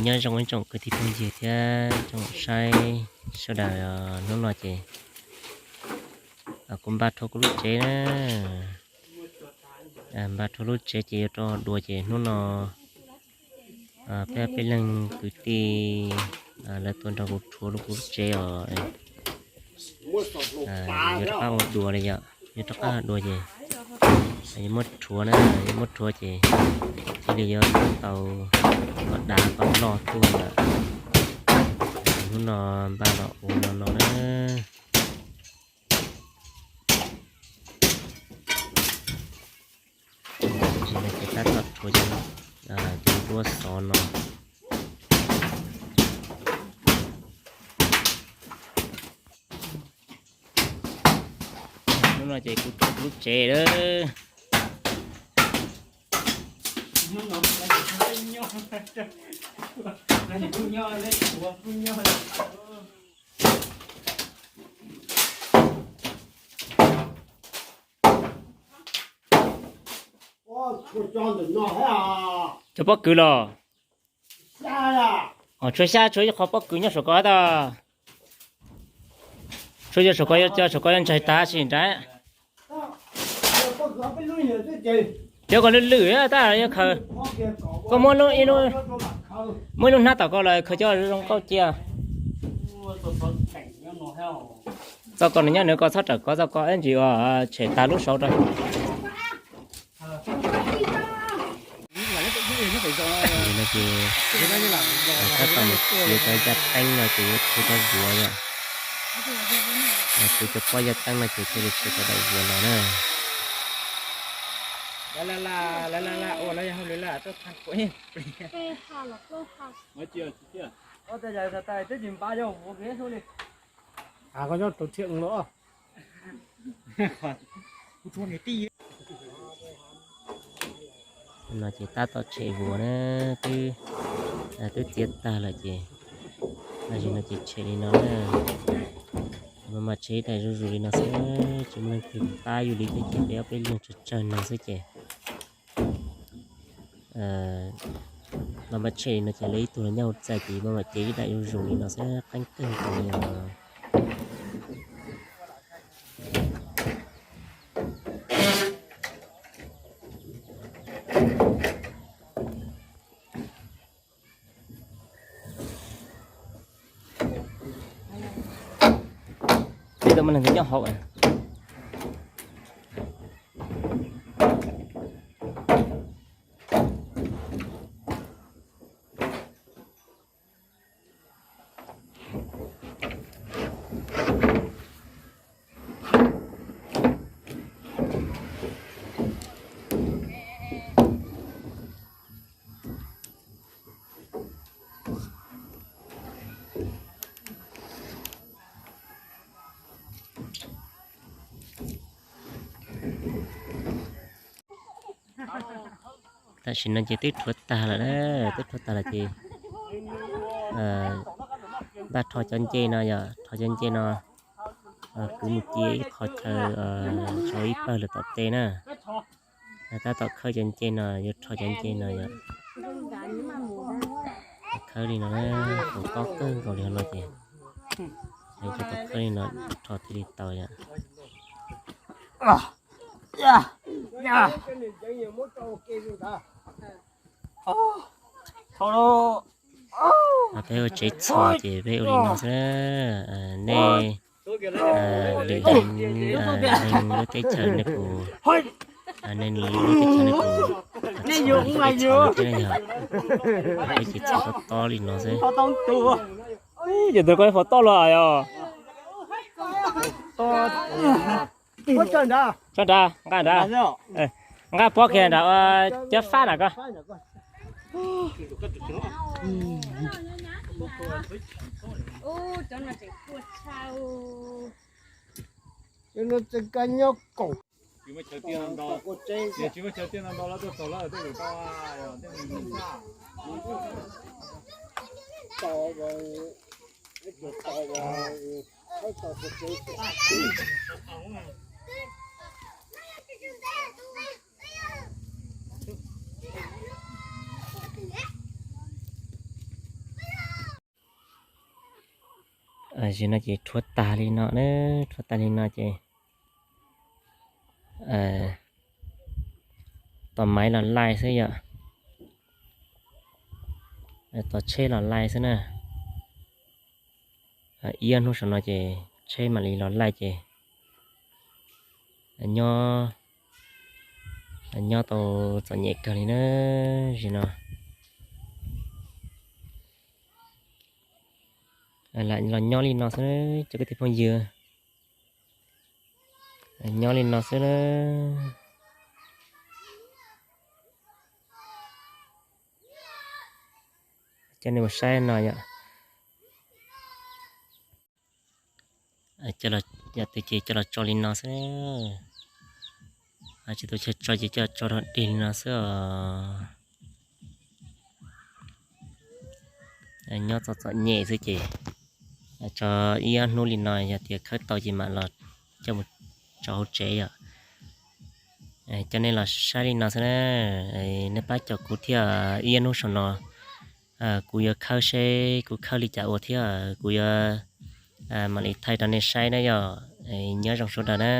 Nyob zoo ib tsoom kwv tij phooj ywg thiab tsoom saib sawv daws, hnub no ces kuv npaj rhuav kuv lub tsev na. Npaj rhuav lub tsev ces yuav rau dua ces hnub no peb peb leeg kwv tij lawv tuaj nrog kuv rhuav lub kuv lub tsev os. Yuav rov qab ua dua li yom, yuav rov qab ua dua ces yuav muab rhuav na, yuav muab rhuav ces thiaj li yuav tau kom dav kom loj tuaj lawm. Hnub no npaj los ua no no na. Tam sim no ces tab tom rhuav cov duab xov no. Hnub no ces kuv rhuav kuv lub tsev lawm. Cov pob kws los? Tshuav xya, tshuav ib qho pob kws nyob saum ko tas. Tshuav yog saum ko, yog saum ko yog ntsaig tag sim nrad. Cov ko lwj lwj tab yog khaws. Koj muab lub ib lub, muab ib lub hnab tom ko los khaws coj zoo nkauj cia. Txoj ko nws nyob nws ko, txhob rawm ko, txoj ko ib ntsis ua tshem tag lub saud rau. Ces no ces tab tom mus txiav cov yaj teeb no ces yuav rhuav rau vuav yom. Txiav cov pob yaj teeb no ces thiaj li rhuav cov daim vuav los na. No ces tab tom tshem vuav na, twb, twb txiav tag lawm ces, no ces tshem li no na. Mas mas tshem ib daim zuj zus li no xwb, tsis muaj leej twg pab yus li thiab ces peb ob peb leeg tsawg tsawg no xwb ces. Los mas tshem li no ces lawv ib tug los nyob hauv txaj ces mas mas cev ib daim zuj zus li no xwb, qeeb kawg nkaus li os. Peb tau muaj neeg nyob hauv. Tam sim no ces twb rhuav tag lawm na, twb rhuav tag lawm ces npaj rho cov ncej no yom, rho cov ncej no kwv mus cia ib qho chaw rau ib pawg lawm tom tej na. Tab tom khawb cov ncej no, yuav rho cov ncej no yom. Khawb li no na, faus tob kawg nkaus li no ces, cov tau khawb li no rho thiaj li tau yom. Peb ua tsev txhos ces peb ua li no xwb. Nej lwm leej lub teb chaws nej puas, nej lub teb chaws nej puas txhos li peb txhos no thiab yog, peb ces txhos tob tob li no xwb. Ces tus ko faus tob los yog? Tso nrad, nqa nrad, nqa pob kiag nrad, cov fab na koj. Tam sim no ces rhuav tag li no na, rhuav tag li no ces tos maiv los laij xwb yom, tos tsheb los laij xwb na. Ib ob hnub saum no ces tsheb mam li los laij ces nyob, nyob tau txom nyem kawg li na. Tam sim no lam los nyob li no xwb cov kwv tij phooj ywg, nyob li no xwb na. Coj nej mus saib no yom. Yog tias ces coj los tso li no xwb, tsis tau chaw tso ces coj los tso rau dig li no xwb os. Nyob txom txom nyem xwb ces tso ib ob hnub li no, yog tias khawb tau ces mam los coj mus tso hauv tsev yom. Coj nej los saib li no xwb na. Nej pab caum kuv thiab, ib ob hnub saum no kuv yuav khawb seb kuv khawb li cas ua thiab kuv yuav mam li thaij rau nej saib na yom. Nyob zoo sawv daws na.